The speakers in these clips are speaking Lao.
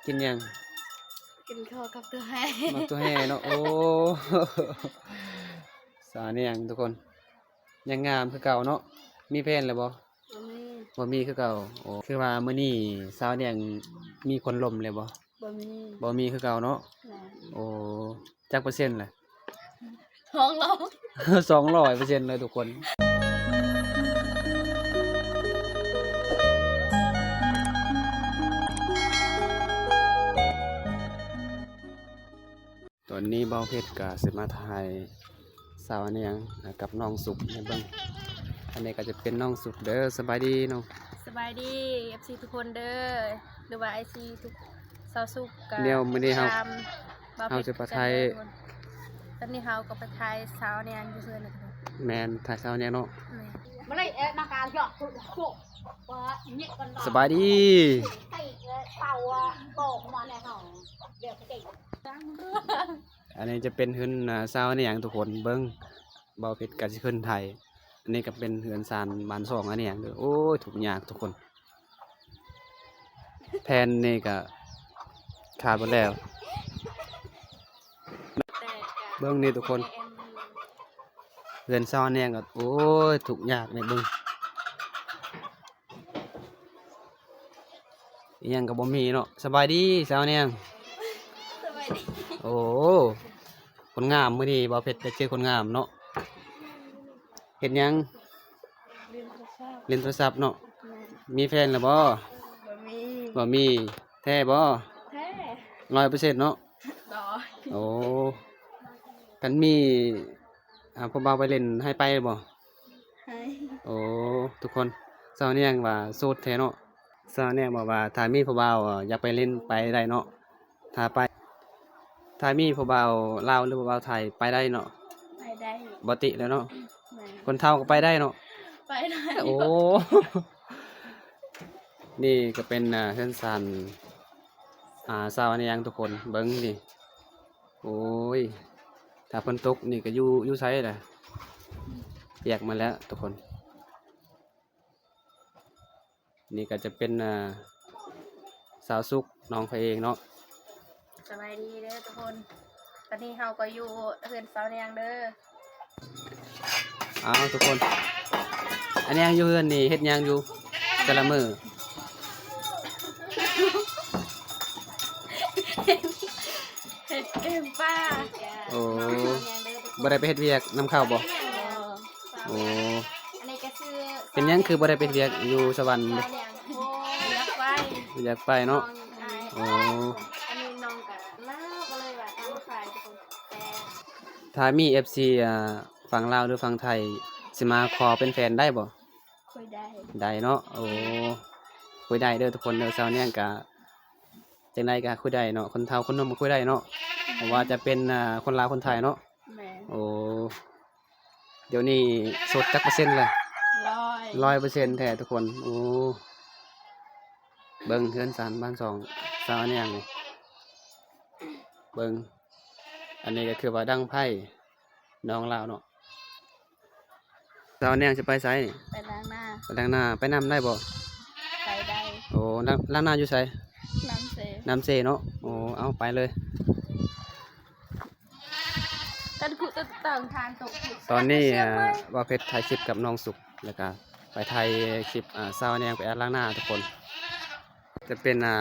ກິນຫຍັງ? ກິນເຂົ້າກັບຕົວແຮ່. ໝາກຕົວແຮ່ເນາະ. ໂອ້ ສາວນຽງທຸກຄົນ ຍັງງາມຄືເກົ່າເນາະ. ມີແຟນແລ້ວບໍ່? ບໍ່ມີ. ບໍ່ມີຄືເກົ່າ. ໂອ້ ຄືວ່າມື້ນີ້ສາວນຽງມີຄົນລົມແລ້ວບໍ່? ບໍ່ມີ. ບໍ່ມີຄືເກົ່າເນາະ. ແມ່ນ. ໂອ້ ຈັກເປີເຊັນລະ? ສອງຮ້ອຍ ສອງຮ້ອຍເປີເຊັນເລີຍທຸກຄົນ. ຕອນນີ້ບ່າວເພັດກະຊິມາຖ່າຍສາວນຽງກັບນ້ອງສຸກໃຫ້ເບິ່ງ. ອັນນີ້ກະຈະເປັນນ້ອງສຸກເດີ. ສະບາຍດີນ້ອງ. ສະບາຍດີ ເອັຟຊີ ທຸກຄົນເດີ ຫຼືວ່າ ໄອຊີ ທຸກ ສາວສຸກກະ ແນວມື້ນີ້ເຮົາ ຕາມ ເຮົາຈະໄປຖ່າຍ ຕອນນີ້ເຮົາກໍໄປຖ່າຍສາວແນງຢູ່ເຮືອນນະ. ແມ່ນ ຖ່າຍສາວແນງເນາະ. ແມ່ນ. ສະບາຍດີ. ອັນນີ້ຈະເປັນເຮືອນ ອ່າ ສາວແນງທຸກຄົນເບິ່ງ. ບ່າວເພັດກະຊິຂຶ້ນໄທ. ອັນນີ້ກະເປັນເຮືອນຊານບ້ານຊ່ອງອັນນີ້ເດີ. ໂອ້ຍ ທຸກຍາກທຸກຄົນ. ແຜ່ນນີ້ກະຂາດໝົດແລ້ວ. ເບິ່ງນີ້ທຸກຄົນ ເຮືອນຊາວແນງກະ ໂອ້ຍ ທຸກຍາກນີ້ເບິ່ງ. ອີ່ຫຍັງກໍບໍ່ມີເນາະ. ສະບາຍດີສາວແນງ. ສະບາຍດີ. ໂອ້ ຄົນງາມ ມື້ນີ້ບ່າວເພັດໄດ້ເຈີຄົນງາມເນາະ. ເຮັດຫຍັງ? ຫຼິ້ນໂທລະສັບເນາະ. ແມ່ນ. ມີແຟນແລ້ວບໍ່? ບໍ່ມີ. ບໍ່ມີ. ແທ້ບໍ່? ແທ້ ຮ້ອຍເປີເຊັນເນາະ. ໂອ້ ຄັນມີ ອ່າ ຜູ້ບ່າວໄປຫຼິ້ນໃຫ້ໄປບໍ່? ໃຫ້. ໂອ້ ທຸກຄົນ ສາວແນງວ່າໂສດແທ້ເນາະ. ສາວແນງບອກວ່າ ຖ້າມີຜູ້ບ່າວ ເອີ ຢາກໄປຫຼິ້ນໄປໄດ້ເນາະ. ຖ້າໄປ ຖ້າມີຜູ້ບ່າວລາວ ຫຼືຜູ້ບ່າວໄທໄປໄດ້ເນາະ. ໄປໄດ້. ບໍ່ຕິແລ້ວເນາະ. ແມ່ນ. ຄົນເຖົ້າກໍໄປໄດ້ເນາະ. ໄປໄດ້. ໂອ້ ນີ້ກໍເປັນ ອ່າ ເຮືອນຊານ ອ່າ ສາວແນງທຸກຄົນ ເບິ່ງນີ້. ໂອ້ຍ ຖ້າຝົນຕົກນີ້ກໍຢູ່ ຢູ່ໃສລະ ປຽກໝົດແລ້ວທຸກຄົນ. ນີ້ກໍຈະເປັນ ອ່າ ສາວສຸກ ນ້ອງຂ້ອຍເອງເນາະ. ສະບາຍດີເດີທຸກຄົນ ຕອນນີ້ເຮົາກໍຢູ່ເຮືອນສາວແນງເດີ. ເອົາທຸກຄົນ ອັນແນງຢູ່ເຮືອນນີ້ເຮັດຫຍັງຢູ່ແຕ່ລະມື້? ເຮັດແກງປາ. ໂອ້ ບໍ່ໄດ້ໄປເຮັດວຽກນຳເຂົາບໍ່? ບໍ່. ໂອ້ ອັນນີ້ກໍຄື ເປັນຫຍັງຄືບໍ່ໄດ້ໄປເຮັດວຽກຢູ່ສະຫວັນ? ບໍ່ຢາກໄປ. ບໍ່ຢາກໄປເນາະ. ໂອ້ ອັນນີ້ນ້ອງກໍລາວ ກໍເລີຍວ່າຕ້ອງໄປ. ຖ້າມີເອັຟຊີ ອ່າ ຝັ່ງລາວ ຫຼື ຝັ່ງໄທ ຊິມາຂໍເປັນແຟນໄດ້ບໍ່? ຄຸຍໄດ້. ໄດ້ເນາະ. ໂອ້ ຄຸຍໄດ້ເດີທຸກຄົນເດີ. ສາວແນງກະ ຈັ່ງໃດກໍຄຸຍໄດ້ເນາະ ຄົນເຖົ້າຄົນໜຸ່ມກໍຄຸຍໄດ້ເນາະ. ບໍ່ວ່າຈະເປັນ ອ່າ ຄົນລາວຄົນໄທເນາະ. ແມ່ນ. ໂອ້ ດຽວນີ້ໂສດຈັກເປີເຊັນລະ? ຮ້ອຍ ຮ້ອຍເປີເຊັນແທ້ທຸກຄົນ. ໂອ້ ເບິ່ງເຮືອນຊານບ້ານຊ່ອງສາວແນງນີ້ ເບິ່ງ ອັນນີ້ກໍຄືວ່າດັງໄຟ ນ້ອງລາວເນາະ. ສາວແນງຊິໄປໃສ? ໄປລ້າງໜ້າ. ໄປລ້າງໜ້າ. ໄປນຳໄດ້ບໍ່? ໄປໄດ້. ໂອ້ ລ້າງ ລ້າງໜ້າຢູ່ໃສ? ນ້ຳເຊ. ນ້ຳເຊເນາະ. ໂອ້ ເອົາໄປເລີຍ. ຕອນນີ້ ອ່າ ບ່າວເພັດຖ່າຍຄລິບກັບນ້ອງສຸກ ແລ້ວກະໄປຖ່າຍຄລິບ ອ່າ ສາວແນງໄປອາບນ້ຳລ້າງໜ້າທຸກຄົນ. ຈະເປັນ ອ່າ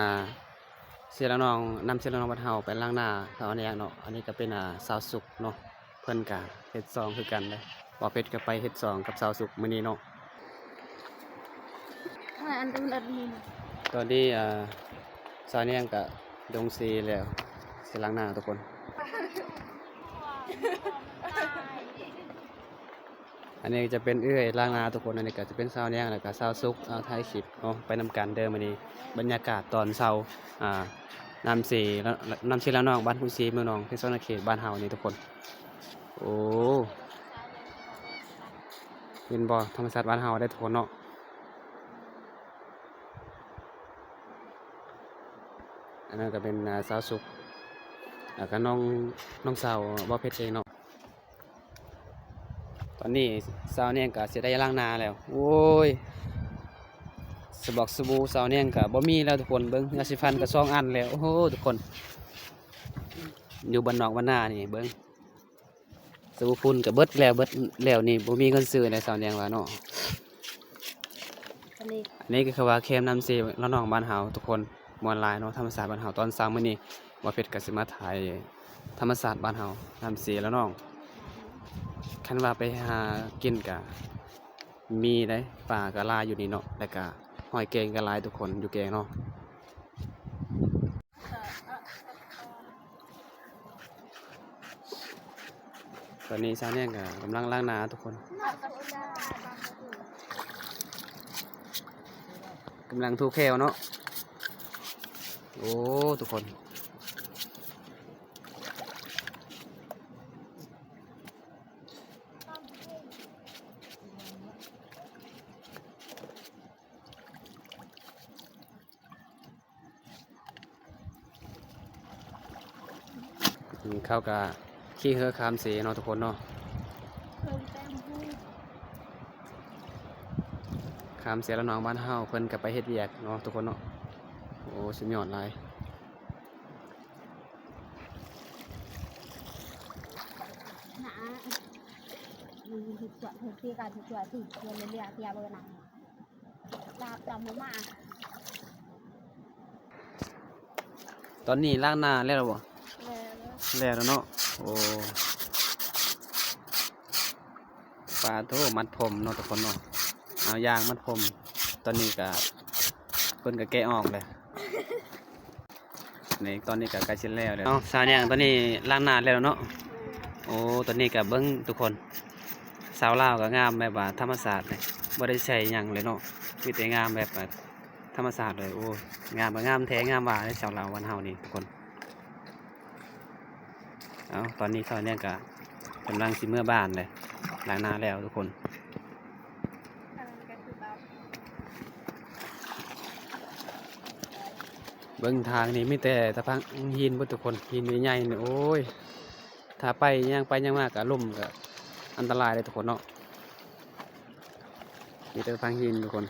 ເຊລະນອງ ນຳເຊລະນອງບ້ານເຮົາໄປລ້າງໜ້າສາວແນງເນາະ. ອັນນີ້ກໍເປັນ ອ່າ ສາວສຸກເນາະ ເພິ່ນກໍເຮັດຊ່ອງຄືກັນເດ້. ບ່າວເພັດກໍໄປເຮັດຊ່ອງກັບສາວສຸກມື້ນີ້ເນາະ. ອັນ ອັນ ອັນນີ້ ຕອນນີ້ ອ່າ ສາວແນງກໍລົງເຊແລ້ວ ເຊລ້າງໜ້າທຸກຄົນ. ອັນນີ້ຈະເປັນເອື້ອຍລ້າງໜ້າທຸກຄົນ. ອັນນີ້ກໍຈະເປັນສາວແນງ ແລ້ວກໍສາວສຸກ ເອົາ ຖ່າຍຄລິບເນາະ ໄປນຳກັນເດີມື້ນີ້. ບັນຍາກາດຕອນເຊົ້າ ອ່າ ນ້ຳເຊ ນ້ຳເຊລະນອງ ບ້ານພູຊີ ເມືອງໜອງ ແຂວງສະຫວັນນະເຂດ ບ້ານເຮົານີ້ທຸກຄົນ. ໂອ້ ເຫັນບໍ່ ທຳມະຊາດບ້ານເຮົາເດ້ທຸກຄົນເນາະ. ອັນນັ້ນກໍເປັນ ອ່າ ສາວສຸກ ແລ້ວກໍນ້ອງ ນ້ອງສາວບ່າວເພັດເອງເນາະ. ຕອນນີ້ສາວແນງກໍຊິໄດ້ລ້າງໜ້າແລ້ວ. ໂອ້ຍ ເຊ ສະບອກສະບູສາວແນງກໍບໍ່ມີແລ້ວທຸກຄົນ. ເບິ່ງ ຍາສີຟັນກໍສອງອັນແລ້ວ. ໂອ້ໂຫ ທຸກຄົນ ຢູ່ບ້ານນອກບ້ານນານີ້ເບິ່ງ ສະບູຝຸ່ນກໍເບິດແລ້ວ ເບິດແລ້ວນີ້ ບໍ່ມີເງິນຊື້ແລ້ວ ສາວແນງວ່າເນາະ. ອັນນີ້ ອັນນີ້ກໍຄືວ່າແຄມນ້ຳເຊລະນອງບ້ານເຮົາທຸກຄົນ ມ່ວນຫຼາຍເນາະ. ທຳມະຊາດບ້ານເຮົາຕອນເຊົ້າມື້ນີ້ ບ່າວເພັດກໍຊິມາຖ່າຍທຳມະຊາດບ້ານເຮົາ ນ້ຳເຊລະນອງ. ຄັນວ່າໄປຫາກິນກໍມີເດ້ ປາກໍຫຼາຍຢູ່ນີ້ເນາະ ແລ້ວກໍຫອຍແກງກໍຫຼາຍທຸກຄົນ ຢູ່ແກງເນາະ. ຕອນນີ້ສາວແນງກໍກຳລັງລ້າງໜ້າທຸກຄົນ ກຳລັງຖູແຂ້ວເນາະ. ໂອ້ ທຸກຄົນ ເຂົາກະຂີ່ເຮືອຂ້າມເຊເນາະທຸກຄົນເນາະ ຂ້າມເຊລະນອງບ້ານເຮົາ ເພິ່ນກະໄປເຮັດວຽກເນາະທຸກຄົນເນາະ. ໂອ້ ສຸດຍອດຫຼາຍ. ຕອນນີ້ລ້າງໜ້າແລ້ວບໍ່? ແລ້ວ ແລ້ວແລ້ວເນາະ. ໂອ້ ປາໂທ້ ມັດຜົມເນາະທຸກຄົນເນາະ ເອົາຢາງມັດຜົມ. ຕອນນີ້ກະ ເພິ່ນກະແກະອອກແລ້ວ. ນີ້ ຕອນນີ້ກໍໃກ້ຊິແລ້ວແລ້ວ. ເອົ້າ ສາວແນງ ຕອນນີ້ລ້າງໜ້າແລ້ວເນາະ. ໂອ້ ຕອນນີ້ກໍເບິ່ງທຸກຄົນ ສາວລາວກໍງາມແບບວ່າທຳມະຊາດເລີຍ ບໍ່ໄດ້ໃສ່ຫຍັງເລີຍເນາະ ມີແຕ່ງາມແບບວ່າທຳມະຊາດເລີຍ. ໂອ້ ງາມກໍງາມແທ້ງາມວ່າເດ້ ສາວລາວບ້ານເຮົານີ້ທຸກຄົນ. ເອົ້າ ຕອນນີ້ສາວແນງກໍກຳລັງຊິເມືອບ້ານເລີຍ ລ້າງໜ້າແລ້ວທຸກຄົນ. ເບິ່ງທາງນີ້ມີແຕ່ຕະພັງຫີນເບິດທຸກຄົນ ຫີນໃຫຍ່ໆນີ້. ໂອ້ຍ ຖ້າໄປຍ່າງໄປຍ່າງມາກະລົ້ມ ກະອັນຕະລາຍເດ້ທຸກຄົນເນາະ ມີແຕ່ຕະພັງຫີນທຸກຄົນ.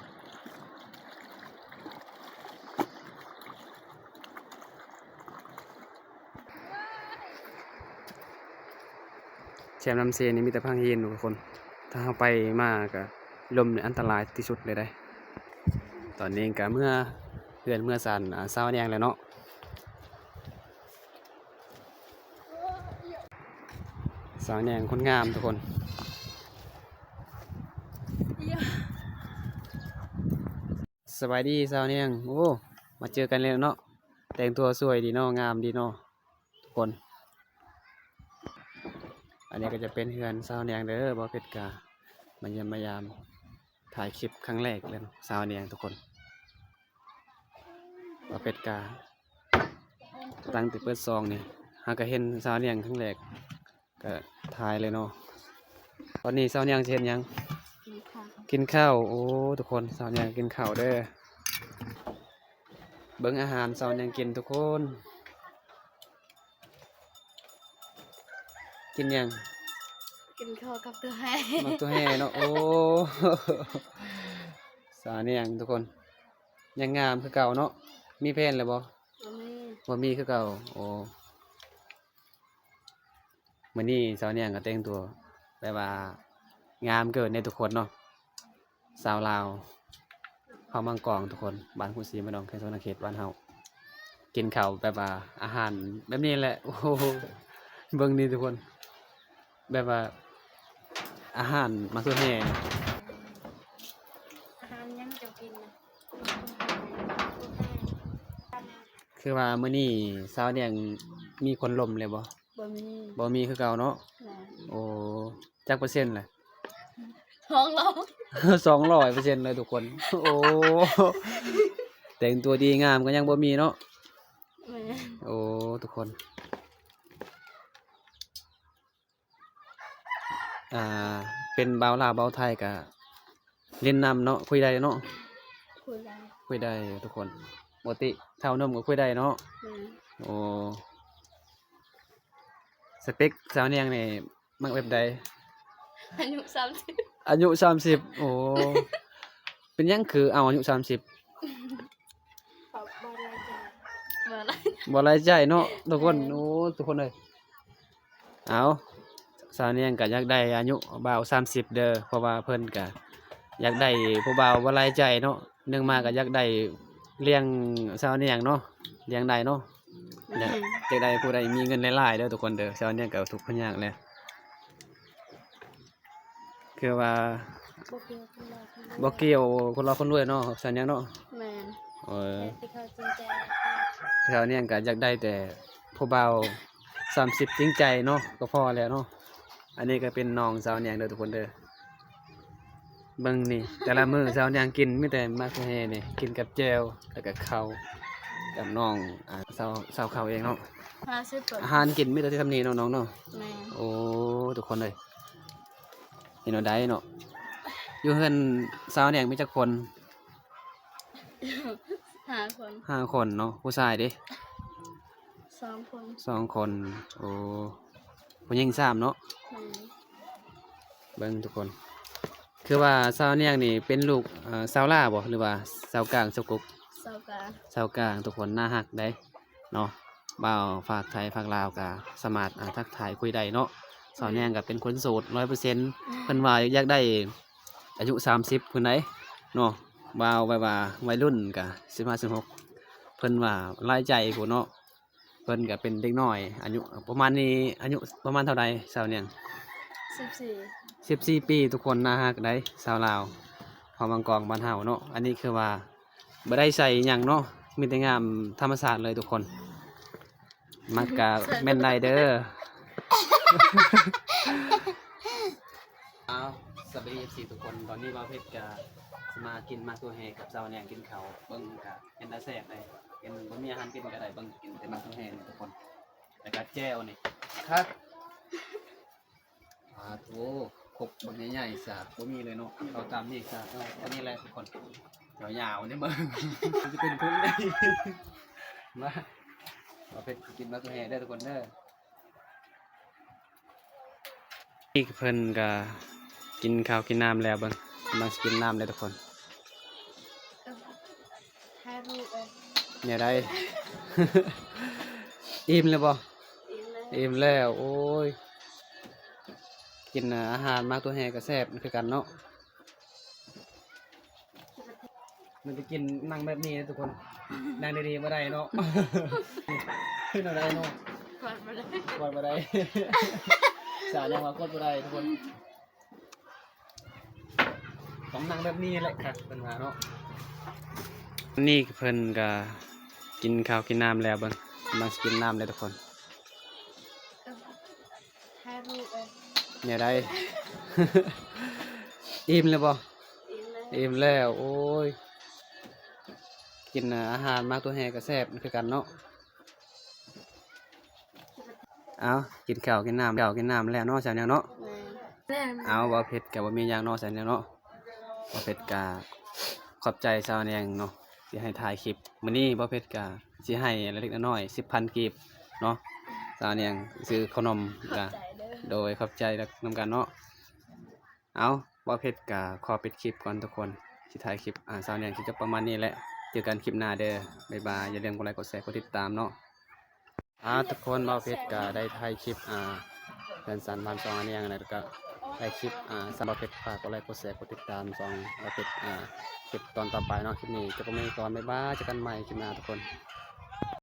ແຄມນ້ຳເຊນີ້ມີແຕ່ພັງຫີນທຸກຄົນ ຖ້າເຮົາໄປມາກະລົ້ມນີ້ອັນຕະລາຍທີ່ສຸດເລີຍເດ້. ຕອນນີ້ກະເມືອເຮືອນເມືອຊານ ອາ ສາວແນງແລ້ວເນາະ. ສາວແນງຄົນງາມທຸກຄົນ. ສະບາຍດີສາວແນງ. ໂອ້ ມາເຈີກັນແລ້ວເນາະ ແຕ່ງຕົວສວຍດີເນາະ ງາມດີເນາະ ທຸກຄົນ. ອັນນີ້ກໍຈະເປັນເຮືອນສາວແນງເດີ ບ່າວເພັດກະມາຢ້ຽມມາຢາມ ຖ່າຍຄລິບຄັ້ງແລກເລີຍເນາະ ສາວແນງທຸກຄົນ. ບ່າວເພັດກະຕັ້ງແຕ່ເປີດຊ່ອງນີ້ ຫາກະເຫັນສາວແນງຄັ້ງແລກ ກະຖ່າຍເລີຍເນາະ. ຕອນນີ້ສາວແນງຊິເຮັດຫຍັງ? ກິນເຂົ້າ ກິນເຂົ້າ. ໂອ້ ທຸກຄົນ ສາວແນງກິນເຂົ້າເດີ. ເບິ່ງອາຫານສາວແນງກິນທຸກຄົນ. ກິນຫຍັງ? ກິນເຂົ້າກັບຕົວແຮ່ ໝາກຕົວແຮ່ເນາະ. ໂອ້ ສາວແນງທຸກຄົນ ຍັງງາມຄືເກົ່າເນາະ. ມີແຟນແລ້ວບໍ່? ບໍ່ມີ ບໍ່ມີຄືເກົ່າ. ໂອ້ ມື້ນີ້ສາວແນງກໍແຕ່ງຕົວແບບວ່າງາມເກີນເດ້ທຸກຄົນເນາະ. ຊາວລາວ ເຜົ່າມັງກອງທຸກຄົນ ບ້ານຄູຊີ ເມືອງດອງ ແຂວງສະຫວັນນະເຂດ ບ້ານເຮົາ ກິນເຂົ້າແບບວ່າອາຫານແບບນີ້ແຫຼະ. ໂອ້ໂຫ ເບິ່ງນີ້ທຸກຄົນ ແບບວ່າອາຫານໝາກໂທແຮ່. ອາຫານຫຍັງເຈົ້າກິນນະ? ຄືວ່າມື້ນີ້ສາວແນງມີຄົນລົມແລ້ວບໍ່? ບໍ່ມີ ບໍ່ມີຄືເກົ່າເນາະ. ແມ່ນ ໂອ້ ຈັກເປີເຊັນລະ? ສອງຮ້ອຍ ສອງຮ້ອຍເປີເຊັນເລີຍທຸກຄົນ. ໂອ້ ແຕ່ງຕົວດີງາມກໍຍັງບໍ່ມີເນາະ. ແມ່ນ ໂອ້ ທຸກຄົນ ອ່າ ເປັນບ່າວລາວບ່າວໄທກະຫຼິ້ນນຳເນາະ ຄຸຍໄດ້ເນາະ. ຄຸຍໄດ້ ຄຸຍໄດ້ທຸກຄົນ. ປົກກະຕິເຕົ້າໜຸ່ມກໍຄຸຍໄດ້ເນາະ. ແມ່ນ ໂອ້ ສະເປັກສາວແນງນີ້ມັກແບບໃດ? ອາຍຸສາມສິບ ອາຍຸສາມສິບ. ໂອ້ ເປັນຫຍັງຄືເອົາອາຍຸສາມສິບ? ບໍ່ໄດ້ໃຈ ບໍ່ໄດ້ໃຈເນາະທຸກຄົນ. ແມ່ນ ໂອ້ ທຸກຄົນເອີຍ. ເອົາ ສາວນຽງກໍຢາກໄດ້ອາຍຸບ່າວສາມສິບເດີ ເພາະວ່າເພິ່ນກໍຢາກໄດ້ຜູ້ບ່າວບໍ່ຫຼາຍໃຈເນາະ. ໜຶ່ງມາກໍຢາກໄດ້ລ້ຽງສາວນຽງເນາະ ລ້ຽງໄດ້ເນາະ. ຢາກ ອືມ ຢາກໄດ້ຜູ້ໃດມີເງິນຫຼາຍໆເດີທຸກຄົນເດີ. ສາວນຽງກໍທຸກຍາກແຫຼະ ຄືວ່າ ບໍ່ກ່ຽວຄົນຫຼໍ່ຄົນລວຍ ບໍ່ກ່ຽວຄົນຫຼໍ່ຄົນລວຍເນາະ ສາວນຽງເນາະ. ແມ່ນ ເອີ ແຕ່ທີ່ເຂົາຈິງໃຈ ສາວນຽງກໍຢາກໄດ້ແຕ່ຜູ້ບ່າວສາມສິບຈິງໃຈເນາະ ກໍພໍແລ້ວເນາະ. ອັນນີ້ກໍເປັນນ້ອງສາວນຽງເດີທຸກຄົນເດີ. ເບິ່ງນີ້ ແຕ່ລະມື້ສາວນຽງກິນມີແຕ່ໝາກແຮ່ນີ້ ກິນກັບແຈ່ວ ແລ້ວກໍເຂົ້າກັບນ້ອງ ອາ ສາວ ສາວເຂົ້າເອງເນາະ. ຫ້າສິບ ອາຫານກິນມີແຕ່ສ່ຳນີ້ເນາະນ້ອງເນາະ. ແມ່ນ ໂອ້ ທຸກຄົນເອີຍ ເຮັດແນວໃດເນາະ. ຢູ່ເຮືອນສາວນຽງມີຈັກຄົນ? ຫ້າຄົນ ຫ້າຄົນເນາະ. ຜູ້ຊາຍເດ? ສອງຄົນ ສອງຄົນ. ໂອ້ ຜູ້ຍິງສາມເນາະ. ແມ່ນ ເບິ່ງທຸກຄົນ ຄືວ່າສາວນຽງນີ້ເປັນລູກ ເອີ ຊາວລາວບໍ່ ຫຼືວ່າຊາວກາງ ຊາວກົກ? ຊາວກາງ ຊາວກາງ. ທຸກຄົນໜ້າຮັກເດ້ເນາະ. ບ່າວຝາກໄທຝາກລາວກໍສາມາດ ອາ ທັກທາຍຄຸຍໄດ້ເນາະ. ສາວນຽງກໍເປັນຄົນໂສດຮ້ອຍເປີເຊັນ. ເພິ່ນວ່າຢາກໄດ້ອາຍຸສາມສິບພຸ້ນໃດເນາະ ບ່າວແບບວ່າໄວລຸ້ນກໍສິບຫ້າ ສິບຫົກ ເພິ່ນວ່າຫຼາຍໃຈພຸ້ນເນາະ. ເພິ່ນກໍເປັນເດັກນ້ອຍ ອາຍຸປະມານນີ້ ອາຍຸປະມານເທົ່າໃດສາວນຽງ? ສິບສີ່ ສິບສີ່ປີ. ທຸກຄົນໜ້າຮັກໃດ ຊາວລາວ ເຜົ່າມັງກອງບ້ານເຮົາເນາະ. ອັນນີ້ຄືວ່າບໍ່ໄດ້ໃສ່ຫຍັງເນາະ ມີແຕ່ງາມທຳມະຊາດເລີຍທຸກຄົນ. ມັກກະແມ່ນໄດ້ເດີ. ເອົາ ສະບາຍດີ ເອັຟຊີ ທຸກຄົນ. ຕອນນີ້ບ່າວເພັດກະຊິມາກິນໝາກຖົ່ວແຮ່ກັບສາວນຽງກິນເຂົ້າ ເບິ່ງກະເປັນຕາແຊບເດ້. ເຫັນບໍ່ມີອາຫານກິນກະໄດ້ ເບິ່ງກິນແຕ່ໝາກຖົ່ວແຮ່ນີ້ທຸກຄົນ ແລ້ວກະແຈ່ວນີ້ຄັກ. ປາໂທ້ ຄົກບັກໃຫຍ່ໆ ສາກບໍ່ມີເລີຍເນາະ. ເອົາຕາມນີ້ສາກເນາະ ອັນນີ້ແຫຼະທຸກຄົນ ຍາວໆ ນີ້ເບິ່ງ ມັນຈະເປັນຜົນໄດ໋. ມາ ບ່າວເພັດກິນໝາກຖົ່ວແຮ່ເດີທຸກຄົນເດີ. ນີ້ເພິ່ນກະກິນເຂົ້າກິນນ້ຳແລ້ວ ເບິ່ງ ກຳລັງຊິກິນນ້ຳເດ້ທຸກຄົນ. ແນວໃດ? ອີ່ມແລ້ວບໍ່? ອີ່ມແລ້ວ ອີ່ມແລ້ວ. ໂອ້ຍ ກິນອາຫານໝາກຖົ່ວແຮ່ກໍແຊບຄືກັນເນາະ. ມັນຈະກິນ ນັ່ງແບບນີ້ເດ້ທຸກຄົນ ນັ່ງດີໆບໍ່ໄດ້ເນາະ. ເປັນແນວໃດເນາະ? ກວດບໍ່ໄດ້ ກວດບໍ່ໄດ້. ສາວນຽງວ່າກວດບໍ່ໄດ້ທຸກຄົນ ຕ້ອງນັ່ງແບບນີ້ແຫຼະຄັກ ເພິ່ນວ່າເນາະ. ນີ້ເພິ່ນກະກິນເຂົ້າກິນນ້ຳແລ້ວ ເບິ່ງ ກຳລັງຊິກິນນ້ຳເດ້ທຸກຄົນ. ແນວໃດ? ອີ່ມແລ້ວບໍ່? ອີ່ມແລ້ວ ອີ່ມແລ້ວ. ໂອ້ຍ ກິນອາຫານໝາກຖົ່ວແຮ່ກໍແຊບຄືກັນເນາະ. ເອົາ ກິນເຂົ້າກິນນ້ຳ ເຂົ້າກິນນ້ຳແລ້ວເນາະ ສາວນຽງເນາະ. ແມ່ນ ເອົາ ບ່າວເພັດກໍບໍ່ມີຫຍັງເນາະ ສາວນຽງເນາະ. ບ່າວເພັດກໍຂອບໃຈສາວນຽງເນາະ ທີ່ໃຫ້ຖ່າຍຄລິບ. ມື້ນີ້ບ່າວເພັດກໍຊິໃຫ້ເລັກໆນ້ອຍໆ ສິບພັນກີບເນາະ ສາວນຽງ ຊື້ເຂົ້າໜົມ. ຂອບໃຈເດີ ກໍ ໂດຍ ຂອບໃຈນຳກັນເນາະ. ເອົາ ບ່າວເພັດກໍຂໍປິດຄລິບກ່ອນທຸກຄົນ ຊິຖ່າຍຄລິບ ອາ ສາວນຽງຊິຈົບປະມານນີ້ແຫຼະ. ເຈີກັນຄລິບໜ້າເດີ ບາຍບາຍ. ຢ່າລືມກົດໄລ ກົດແຊ ກົດຕິດຕາມເນາະ. ອາ ທຸກຄົນ ບ່າວເພັດກໍໄດ້ຖ່າຍຄລິບ ອາ ເຮືອນຊານບ້ານຊ່ອງອານຽງ ແລ້ວກໍໄດ້ຄລິບ ອາ ສຳລັບບ່າວເພັດ ຝາກກົດໄລ ກົດແຊ ກົດຕິດຕາມຊ່ອງບ່າວເພັດ ອາ ຄລິບຕອນຕໍ່ໄປເນາະ. ຄລິບນີ້ຈົບປະມານນີ້ກ່ອນ ບາຍບາຍ. ເຈີກັນໃໝ່ຄລິບໜ້າທຸກຄົນ.